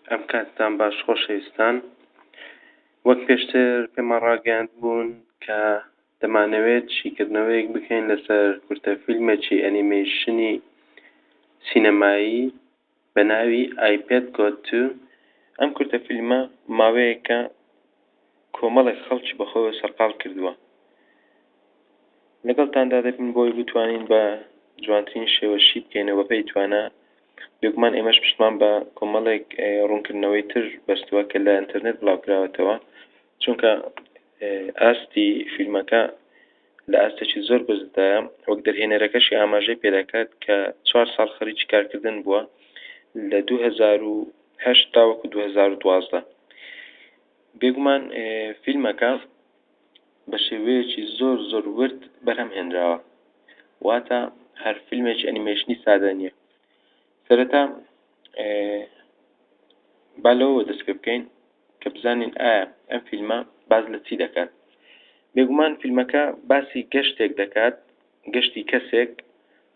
ئەم کاتتان باش خۆشەویستان وەک پێشتر پێمان ڕاگەیاند بوون کە دەمانەوێت شیکردنەوەیەک بکەین لەسەر کورتە فیلمێکی ئەنیمەیشنی سینەمایی بە ناوی ئایپێد گۆت تو ئەم کورتە فیلمە ماوەیەکە کۆمەڵێک خەڵکی بەخۆوە سەرقاڵ کردووە لەگەڵتاندا دەبین بۆی بتوانین بە جوانترین شێوە شی بکەینەوە بەپێی توانا بێگومان ئێمەش پشتمان بە کۆمەڵێک ڕوونکردنەوەی تر بەستووە کە لە ئینتەرنێت بڵاوکراوەتەوە چونکە ئاستی فیلمەکە لە ئاستێکی زۆر بەرزدایە وەک دەرهێنەرەکەشی ئاماژەی پێدەکات کە چوار ساڵ خەریکی کارکردن بووە لە 2008 تاوەکو 2012 بێگومان فیلمەکە بە شێوەیەکی زۆر زۆر ورد بەرهەم هێنراوە واتە هەر فیلمێکی ئەنیمەیشنی سادە نییە سەرەتا با لەوەوە دەست پێ بکەین کە بزانین ئایا ئەم فیلمە باس لە چی دەکات بێگومان فیلمەکە باسی گەشتێک دەکات گەشتی کەسێک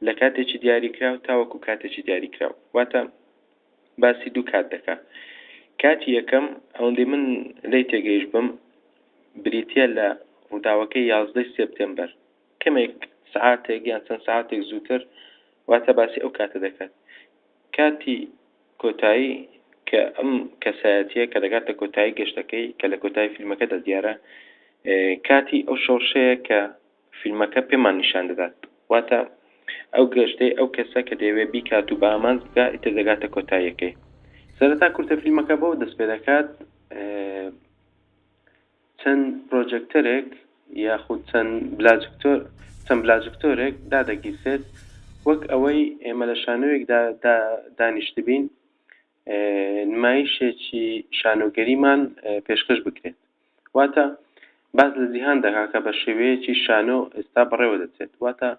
لە کاتێکی دیاریکراو تاوەکو کاتێکی دیاریکراو واتە باسی دوو کات دەکا کاتی یەکەم ئەوەندەی من لێی تێگەیشت بم بریتە لە ڕووداوەکەی یازدەی سێپتێمبەر کەمێک سعاتێک یان چەند سعاتێک زووتر واتە باسی ئەو کاتە دەکات کاتی کۆتایی کە ئەم کەسایەتیە کە دەگاتە کۆتایی گەشتەکەی کە لە کۆتایی فیلمەکەدا دیارە کاتی ئەو شۆڕشەیە کە فیلمەکە پێمان نیشان دەدات واتە ئەو گەشتەی ئەو کەسە کە دەیەوێت بیکات و بە ئامانج بگا ئیتر دەگاتە کۆتاییەکەی سەرەتا کورتە فیلمەکە بەوە دەست پێ دەکات چەند پرۆجێکتەرێک یاخود چەند بلاجکتۆر چەند بلاجکتۆرێک دادەگیرسێت وەک ئەوەی ئێمە لە شانۆیەکدا دانیشتبین نمایشێکی شانۆگەریمان پێشکەش بکرێت واتە باس لە جیهان دەکات کە بە شێوەیەکی شانۆ ئێستا بەڕێوە دەچێت واتە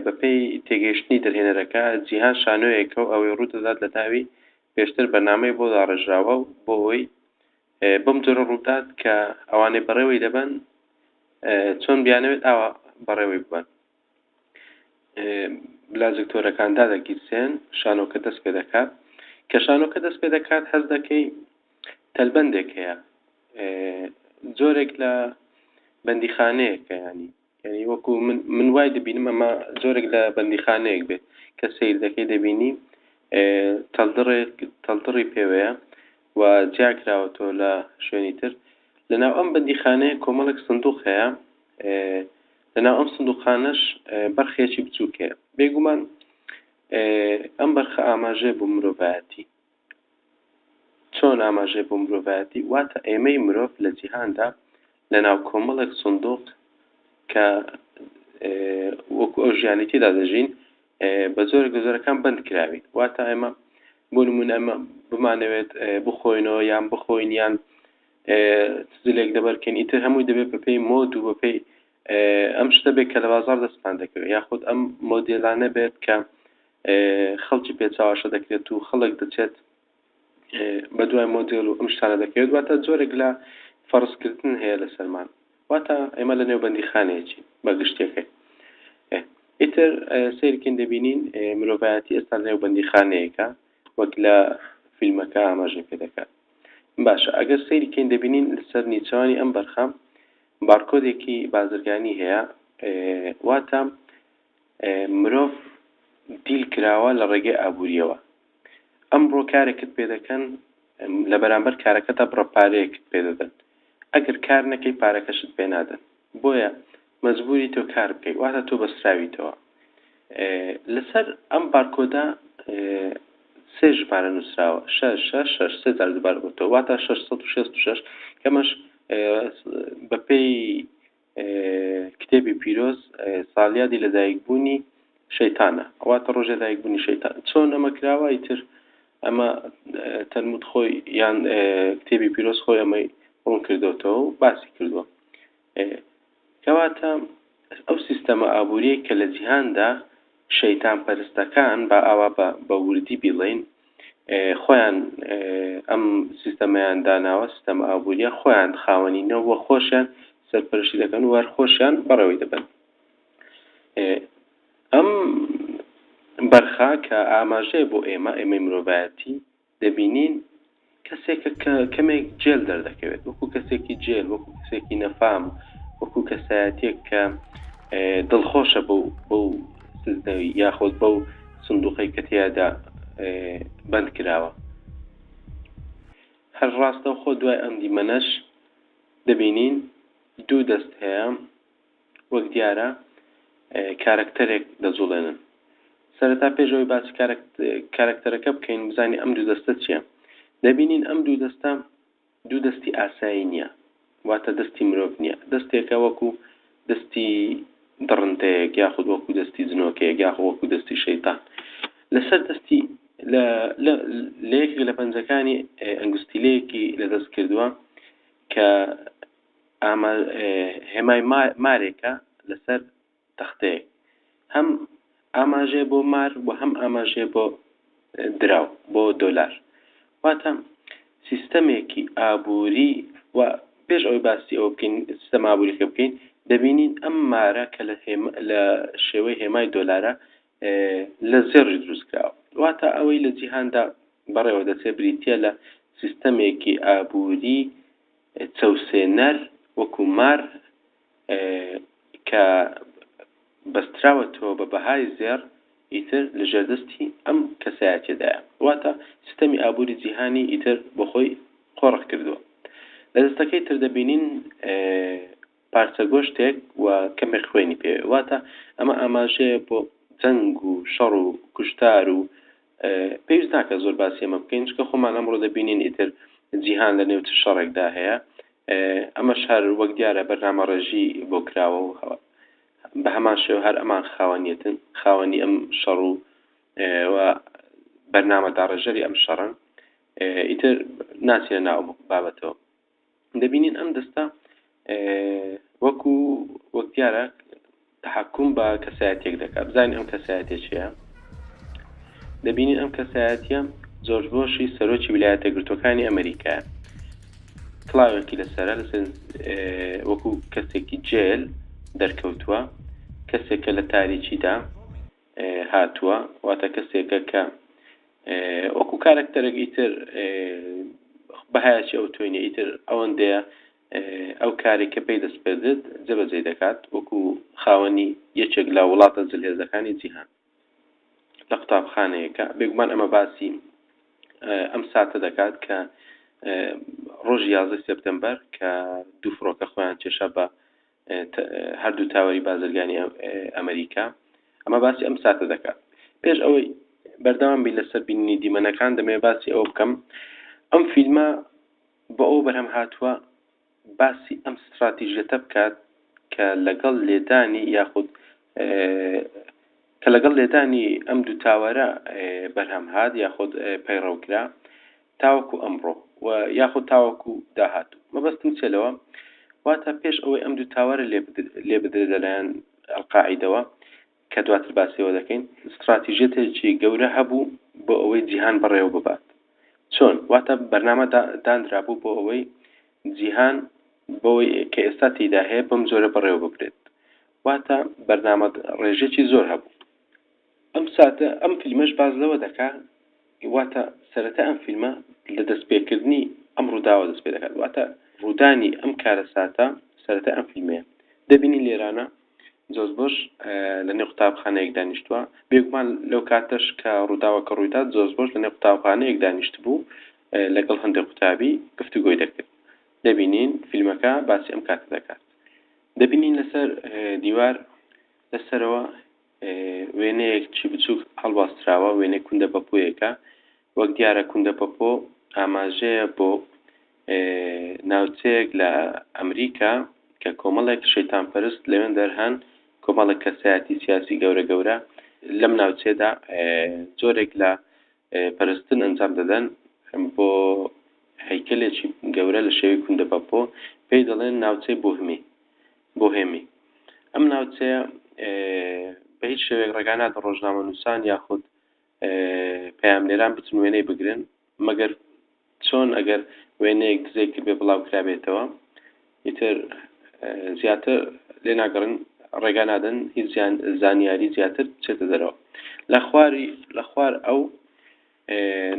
بەپێی تێگەیشتنی دەرهێنەرەکە جیهان شانۆیەکە و ئەوەی ڕوودەدات لە ناوی پێشتر بەرنامەی بۆ داڕێژراوە و بۆ ئەوەی بەم جۆرە ڕوودات کە ئەوانەی بەڕێوەی دەبەن چۆن بیانەوێت ئاوا بەڕێوەی ببەن بلاجکتۆرەکان دادەگیرسێن شانۆکە دەست پێ دەکات کە شانۆکە دەست پێ دەکات هەست دەکەی تەلبەندێک هەیە جۆرێک لە بەندیخانەیەکە ینی یعنی وەکو من من وای دەبینم ئەمە جۆرێک لە بەندیخانەیەک بێت کە سیر دەکەی دەبینی تەلدڕێک تەلدڕی پێوەیە و جیاکراوەتەوە لە شوێنی تر لەناو ئەم بەندیخانەیە کۆمەڵێک سندوق هەیە لەناو ئەم سندوقانەش بەرخێکی بچووک هەیە بێگومان ئەم بەرخە ئاماژەیە بۆ مرۆڤایەتی چۆن ئاماژەیە بۆ مرۆڤایەتی واتە ئێمەی مرۆڤ لە جیهاندا لەناو کۆمەڵێک سندوق کە وەکو ئەو ژیانی تێدا دەژین بە جۆرێک لە جۆرەکان بەند کراوین واتە ئێمە بۆ نمونە ئەمە بمانەوێت بخۆینەوە یان بخۆین یان جلێک لەبەرکەین ئیتر هەمووی دەبێت بەپێی مۆد و بەپێی ئەم شتە بێت کە لە بازار دەستمان دەکەوێت یاخود ئەم مۆدێلانە بێت کە خەڵکی پێچواشە دەکرێت و خەڵک دەچێت بە دوای مۆدێل و ئەم شتانە دەکەوێت واتە جۆرێک لە فەرزکردن هەیە لەسەرمان واتە ئێمە لە نێو بەندیخانەیەکی بە گشتیەکەی ئیتر سیرکن دەبینین مرۆڤایەتی ئێستا لە نێو بەندیخانەیەکە وەک لە فیلمەکە ئاماژە پێ دەکات باشە ئەگەر سەیری کەین دەبینین لەسەر نیچەوانی ئەم بەرخە بارکۆدێکی بازرگانی هەیە واتە مرۆڤ دیل کراوە لە ڕێگەی ئابووریەوە ئەمڕۆ کارێکت پێ دەکەن لە بەرامبەر کارەکەدا بڕە پارەیەکت پێ دەدەن ئەگەر کار نەکەی پارەکەشت پێ نادەن بۆیە مەجبوری تۆ کار بکەی واتە تۆ بەستراویتەوە لەسەر ئەم بارکۆدە سێ ژمارە نووسراوە شەش شەش شەش سێ جار دووبارە بۆتەوە واتە 666 کەمەش بەپێی کتێبی پیرۆز ساڵیادی لەدایکبوونی شەیتانە واتە ڕۆژێ لەدایکبوونی شەیتان چۆن ئەمە کراوە ئیتر ئەمە تەلمود خۆی یان کتێبی پیرۆز خۆی ئەمەی ڕوون کردوتەوە و باسی کردووە کەواتە ئەو سیستەمە ئابووریەی کە لە جیهاندا شەیتان پەرستەکان با ئاوا بە بە وردی بیڵێین خۆیان ئەم سیستەمەیان داناوە سیستەمە ئابووریە خۆیان خاوەنینەوە و خۆشیان سەرپەرشتی دەکەن و هەر خۆشیان بەڕێوەی دەبەن ئەم بەرخە کە ئاماژەیە بۆ ئێمە ئێمەی مرۆڤایەتی دەبینین. کەسێکە کە کەمێک جێل دەردەکەوێت، وەکو کەسێکی جێل، وەکو کەسێکی نەفام، وەکو کەسایەتیەک کە دڵخۆشە بەو بەو سزنەوی یاخود بەو سندوقەی کە تیادا بەند کراوە. هەر ڕاستەوخۆ دوای ئەم دیمەنەش دەبینین دوو دەست هەیە وەک دیارە کارەکتەرێک دەجوڵێنن. سەرەتا پێش ئەوەی باسی کارەکتەرەکە بکەین بزانین ئەم دوو دەستە چییە. دەبینین ئەم دوو دەستە دوو دەستی ئاسایی نییە، واتە دەستی مرۆڤ نییە، دەستێکە وەکو دەستی دڕندەیەک یاخود وەکو دەستی جنۆکەیەک یاخود وەکو دەستی شەیتان لەسەر دەستی لە یەکێک لە پەنجەکانی ئەنگوستیلەیەکی لەدەست کردووە کە هێمای مارێکە لەسەر تەختەیەک هەم ئاماژەیە بۆ مار و هەم ئاماژەیە بۆ دراو بۆ دۆلار واتە سیستەمێکی ئابووری و پێش ئەوەی باسی ئەوە بکەین سیستەم ئابووریەکە بکەین دەبینین ئەم مارە کە لە لە شێوەی هێمای دۆلارە لە زێڕی دروست کراوە واتە ئەوەی لە جیهاندا بەڕێوە دەچێت بریتە لە سیستەمێکی ئابووری چەوسێنەر وەکو مار کە بەستراوەتەوە بە بەهای زێڕ ئیتر لە ژێردەستی ئەم کەسایەتیەدایە واتە سیستەمی ئابووری جیهانی ئیتر بۆ خۆی قۆرخ کردووە لە دەستەکەی تر دەبینین پارچە گۆشتێک و کەمێک خوێنی پێوێ واتە ئەمە ئاماژەیە بۆ جەنگ و شەڕ و کوشتار و پێویست ناکە زۆر باسی ئەمە بکەین چکە خۆمان ئەمڕۆ دەبینین ئیتر جیهان لە نێو چ شەڕێکدا هەیە ئەمەش هەر وەک دیارە بەرنامە ڕێژی بۆ کراوە و بە هەمان شێوە هەر ئەمان خاوەنیەتن خاوەنی ئەم شەڕ و بەرنامە داڕێژەری ئەم شەڕن ئیتر ناچینە ناو بابەتەوە دەبینین ئەم دەستە وەکو وەک دیارە تحکم بە کەسایەتێک دەکات بزانین ئەم کەسایەتێ چییە دەبینین ئەم کەسایەتیە جۆرج بۆشی سەرۆکی ویلایەتە گرتوەکانی ئەمریکایە کڵاوێکی لەسرە لەسەر وەکو کەسێکی جێل دەرکەوتووە کەسێکە لە تاریکیدا هاتووە واتە کەسێکە کە وەکو کارەکتەرێک ئیتر بەهایەکی ئەو تۆینە ئیتر ئەوەندەیە ئەو کارێک کە پێی دەسپێردرێت جێبەجێی دەکات وەکو خاوەنی یەکێک لە وڵاتە زلهێزەکانی جیهان لە قوتابخانەیەکە بێگومان ئەمە باسی ئەم ساتە دەکات کە ڕۆژی 11 سێپتەمبەر کە دوو فڕۆکە خۆیان کێشا بە هەردوو تاوەری بازرگانی ئەمریکا ئەمە باسی ئەم ساتە دەکات پێش ئەوەی بەردەوام بین لەسەر بینینی دیمەنەکان دەمەوێت باسی ئەوە بکەم ئەم فیلمە بۆ ئەوە بەرهەم هاتووە باسی ئەم ستراتیژیەتە بکات کە لەگەڵ لێدانی یاخود کە لەگەڵ لێدانی ئەم دوو تاوەرە بەرهەم هات یاخود پەیڕەو کرا تاوەکو ئەمڕۆ و یاخود تاوەکو داهاتوو مەبەستم چیە لەوە واتە پێش ئەوەی ئەم دوو تاوەرە لێ بدرێت لەلایەن ئەلقاعیدەوە کە دواتر باسیەوە دەکەین ستراتیژیەتێکی گەورە هەبوو بۆ ئەوەی جیهان بەڕێوە ببات چۆن واتە بەرنامە دانرابوو بۆ ئەوەی جیهان بەوەی کە ئێستا تێیدا هەیە بەم جۆرە بەڕێوە ببرێت واتە بەرنامە ڕێژێکی زۆر هەبوو ئەم ساتە ئەم فیلمەش باس لەوە دەکا واتە سەرەتا ئەم فیلمە لە دەستپێکردنی ئەم ڕووداوە دەست پێ دەکات واتە ڕوودانی ئەم کارەساتە سەرەتا ئەم فیلمەیە دەبینین لێرانە جۆرج بۆش لە نێو قوتابخانەیەک دانیشتووە بێگومان لەو کاتەش کە ڕووداوەکە ڕوویدا جۆرج بۆش لە نێو قوتابخانەیەک دانیشتبوو لەگەڵ هەندێک قوتابی گفتوگۆی دەکرد دەبینین فیلمەکە باسی ئەم کاتە دەکات دەبینین لەسەر دیوار لەسەرەوە وێنەیەکی بچووک هەڵباستراوە، وێنەی کوندە پەپۆیەکە، وەک دیارە کوندە پەپۆ ئاماژەیە بۆ ناوچەیەک لە ئەمریکا کە کۆمەڵێک شەیتان پەرست لەوێن دەرهەن، کۆمەڵێک کەسایەتی سیاسی گەورە گەورە لەم ناوچەیەدا جۆرێک لە پەرستن ئەنجام دەدەن بۆ هەیکەلێکی گەورە لە شێوەی کوندە پەپۆ پێی دەڵێن ناوچەی بوهمی. بۆهێمی. ئەم ناوچەیە بە هیچ شێوەیەک ڕێگا نادەن ڕۆژنامەنووسان یاخود پەیامنێران بچن وێنەی بگرن مەگەر چۆن ئەگەر وێنەیەک دزەی کردبێ بڵاو کرابێتەوە ئیتر زیاتر لێ ناگەڕن ڕێگا نادەن هیچ زانیاری زیاتر بچێتە دەرەوە لە خواری لە خوار ئەو.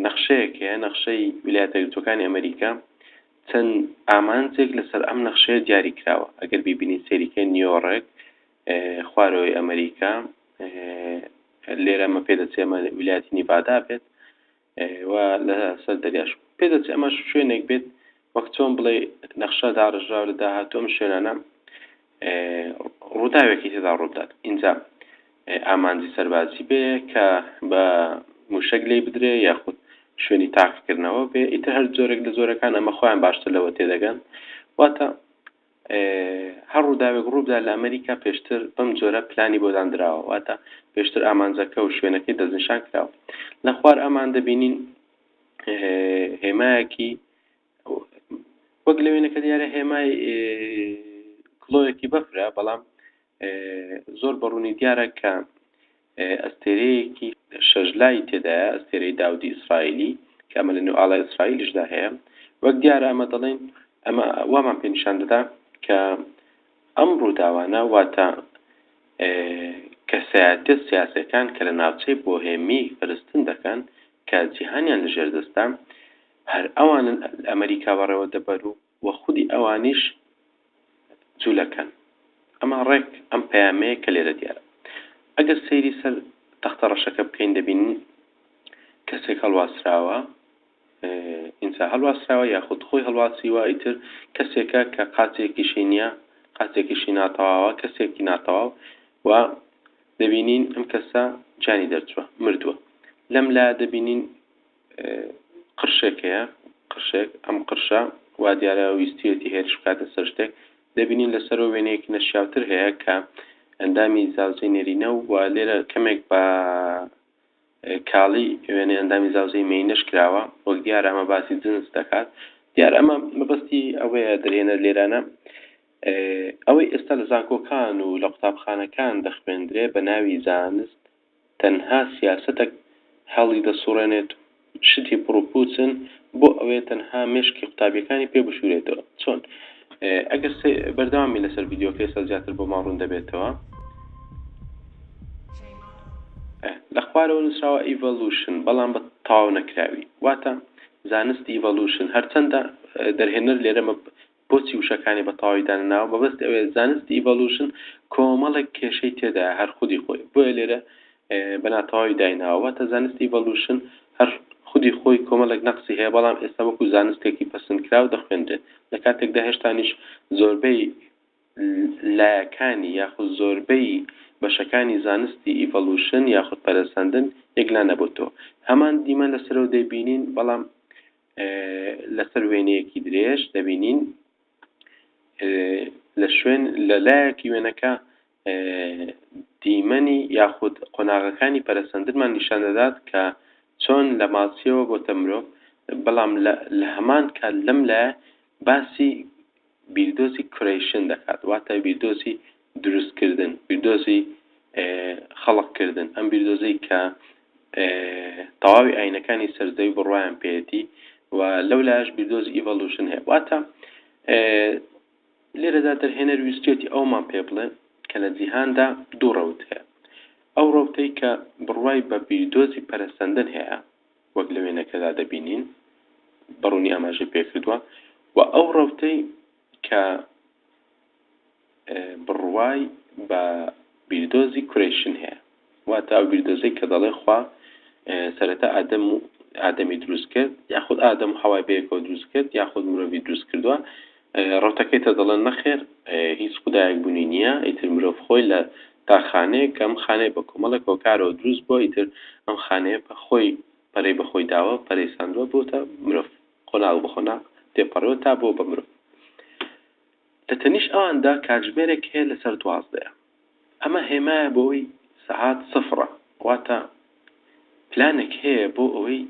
نەخشەیەک هەیە، نەخشەی ویلایەتە یەکگرتووەکانی ئەمریکا، چەند ئامانجێک لەسەر ئەم نەخشەیە دیاری کراوە. ئەگەر بیبینین سەیری کەین نیۆڕێک خوارەوەی ئەمریکا، لێرە ئەمە پێدەچێ ئەمە ویلایەتی نیڤادا بێت و لەسەر دەریاش پێدەچێ ئەمەش شوێنێک بێت وەک چۆن بڵێ نەخشە داڕژراو لە داهاتوو ئەم شوێنانە ڕووداوێکی تێدا ڕووبدات ئینجا ئامانجی سەربازی بێ کە بە موشک لێی بدرێ یاخود شوێنی تاقیکردنەوە بێ ئیتر هەر جۆرێک لە جۆرەکان ئەمە خۆیان باشتر لەوە تێدەگەن واتە هەر ڕووداوێک ڕووبدا لە ئەمریکا پێشتر بەم جۆرە پلانی بۆ دانراوە واتە پێشتر ئامانجەکە و شوێنەکەی دەستنیشان کراوە لە خوار ئەمان دەبینین هێمایەکی وەک لە وێنەکە دیارە هێمای کڵۆیەکی بەفرە بەڵام زۆر بەڕوونی دیارە کە ئەستێرەیەکی شەشلای تێدایە ئەستێرەی داودی ئیسرائیلی کە ئەمە لە نێو ئاڵای ئیسرائیلیشدا هەیە وەک دیارە ئەمە دەڵێن ئەمە وامان پێ نیشان دەدا کە ئەم ڕووداوانە واتە کەسایەتیە سیاسەکان کە لە ناوچەی بۆهێمی پەرستن دەکەن کە جیهانیان لەژێر دەستە هەر ئەوانن ئەمریکا بەڕێوە دەبەر و و خودی ئەوانیش جولەکەن. ئەمە ڕێک ئەم پەیامەیە کە لێرە دیارە. ئەگەر سەیری سەر تەختە ڕەشەکە بکەین دەبینین کەسێک هەڵواسراوە ئینجا هەڵواسراوە یاخود خۆی هەڵواسیوە ئیتر کەسێکە کە قاچێکیشی نییە قاچێکیشی ناتەواوە کەسێکی ناتەواو و دەبینین ئەم کەسە گیانی دەرچووە مردووە لەم لا دەبینین قرشێک هەیە قرشێک ئەم قرشە وا دیارە ویستویەتی هێرش بکاتە سەر شتێک دەبینین لەسەرەوە وێنەیەکی نەشیاوتر هەیە کە ئەندامی زاوزێی نێرینە و لێرە کەمێک بە کاڵی وێنەی ئەندامی زاوزێی مێینەش کراوە وەک دیارە ئەمە باسی جنس دەکات دیار ئەمە مەبەستی ئەوەیە دەرهێنەر لێرانە ئەوەی ئێستا لە زانکۆکان و لە قوتابخانەکان دەخوێندرێ بە ناوی زانست تەنها سیاسەتەک هەڵی دەسوڕێنێت و شتی پڕوپوچن بۆ ئەوەیە تەنها مێشکی قوتابیەکانی پێ بشورێتەوە چۆن ئەگەر بەردەوام بین لەسەر ڤیدیۆکە ئێستا زیاتر بۆمان ڕوون دەبێتەوە لە خوارەوە نووسراوە ئیڤەلوشن بەڵام بە تەواو نەکراوی واتە زانستی ئیڤەلوشن هەرچەندە دەرهێنەر لێرە بۆچی وشەکانی بە تەواوی دانەناوە؟ مەبەستی ئەوەیە زانستی ئیڤەلوشن کۆمەڵێک کێشەی تێدایە هەر خودی خۆی بۆیە لێرە بە ناتەواوی دایناوە واتە زانستی ئیڤەلوشن هەر خودی خۆی کۆمەڵێک نەقسی هەیە بەڵام ئێستا وەکو زانستێکی پەسندکراو دەخوێندرێت لە کاتێکدا هێشتانیش زۆربەی لایەکانی یاخود زۆربەی بەشەکانی زانستی ئیڤەلوشن یاخود پەرەسەندن یەکلا نەبۆتەوە هەمان دیمەن لەسەرەوە دەیبینین بەڵام لەسەر وێنەیەکی درێژ دەبینین لە شوێن لە لایەکی وێنەکە دیمەنی یاخود قۆناغەکانی پەرەسەندنمان نیشان دەدات کە چۆن لە ماسیەوە بۆتە مرۆڤ بەڵام لە هەمان کات لەم لایە باسی بیردۆزی کرەیشن دەکات واتە بیردۆزی دروستکردن بیردۆزی خەڵقکردن ئەم بیردۆزەی کە تەواوی ئاینەکانی سەرزەوی بڕوایان پێیەتی و لەو لایش بیردۆزی ئیڤەلوشن هەیە واتە لێرەدا دەرهێنەر ویستێتی ئەومان پێ بڵێ کە لە جیهاندا دوو ڕەوت هەیە ئەو ڕەوتەی کە بڕوای بە بیردۆزی پەرەسەندن هەیە وەک لە وێنەکەدا دەبینین بەڕوونی ئاماژەی پێکردووە و ئەو ڕەوتەی کە بڕوای بە بیردۆزی کرەیشن هەیە واتە ئەو بیردۆزەی کە دەڵێ خوا سەرەتا ئادەم و ئادەمی دروست کرد یاخود ئادەم و حەوای بەیەکەوە دروست کرد یاخود مرۆڤی دروست کردووە ڕەوتەکەی تە دەڵێن نەخێر هیچ خودایەک بوونی نییە ئیتر مرۆڤ خۆی لە تا خانەیەک کە ئەم خانەیە بە کۆمەڵێک هۆکارەوە دروست بووە ئیتر ئەم خانەیە بە خۆی پەرەی بە خۆی داوە پەرەی ساندووە بۆتە مرۆڤ قۆناغ بە قۆناغ تێپەڕیوە تا بووە بە مرۆڤ لە تەنیشت ئەواندا کاتژمێرێک هەیە لەسەر دوازدەیە. ئەمە هێمایە بۆ ئەوەی سەعات سفرە، واتە پلانێک هەیە بۆ ئەوەی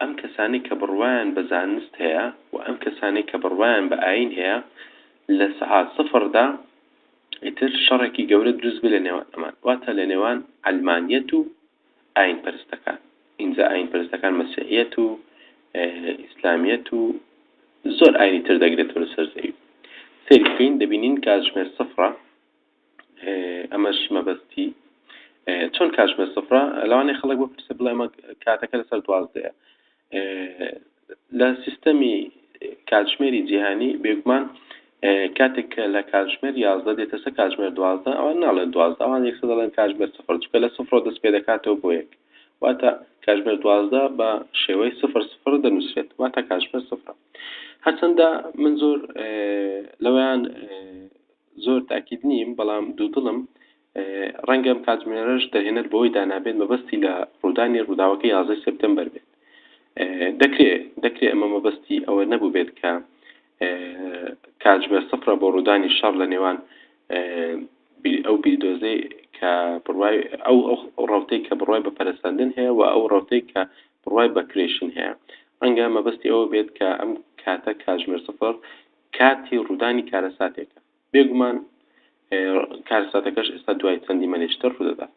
ئەم کەسانەی کە بڕوایان بە زانست هەیە و ئەم کەسانەی کە بڕوایان بە ئایین هەیە لە سەعات سفردا ئیتر شەڕێکی گەورە دروست بێت لە نێوان ئەمان، واتە لە نێوان عەلمانیەت و ئایین پەرستەکان ئینجا ئایین پەرستەکان مەسیحیەت و ئیسلامیەت و زۆر ئاینی تر دەگرێتەوە لەسەر زەوی سەیری بکەین دەبینین کاتژمێر سفرە ئەمەش مەبەستی. چۆن کاتژمێر سفرە؟ لەوانەیە خەڵک بپرسێ بڵێ ئەمە کاتەکە لەسەر دوازدەیە. لە سیستەمی کاتژمێری جیهانی بێگومان کاتێک کە لە کاتژمێر یازدە دێتە سەر کاتژمێر دوازدە ئەوان ناڵێن دوازدە ئەوان یەکسەر دەڵێن کاتژمێر سفر چونکە لە سفرەوە دەست پێ دەکاتەوە بۆ یەک واتە کاتژمێر دوازدە بە شێوەی سفر سفر دەنووسرێت واتە کاتژمێر سفرە هەرچەندە من زۆر لەوەیان زۆر تاکید نیم بەڵام دوودڵم ڕەنگە ئەم کاتژمێرەش دەرهێنەر بەوەی دانابێت مەبەستی لە ڕوودانی ڕووداوەکە یازدەی سێپتەمبەر بێت دەکرێ دەکرێ ئەمە مەبەستی ئەوە نەبوو بێت کە کاتژمێر سفرە بۆ ڕوودانی شەڕ لە نێوان ئەو بیردۆزەی کە بڕوای ئەو ئەو ڕەوتەی کە بڕوای بە پەرەسەندن هەیە و ئەو ڕەوتەی کە بڕوای بە کرێشن هەیە ڕەنگە مەبەستی ئەوە بێت کە ئەم کاتە کاتژمێر سفر کاتی ڕوودانی کارەساتێکە بێگومان کارەساتەکەش ئێستا دوای چەند دیمەنێکی تر ڕوودەدات.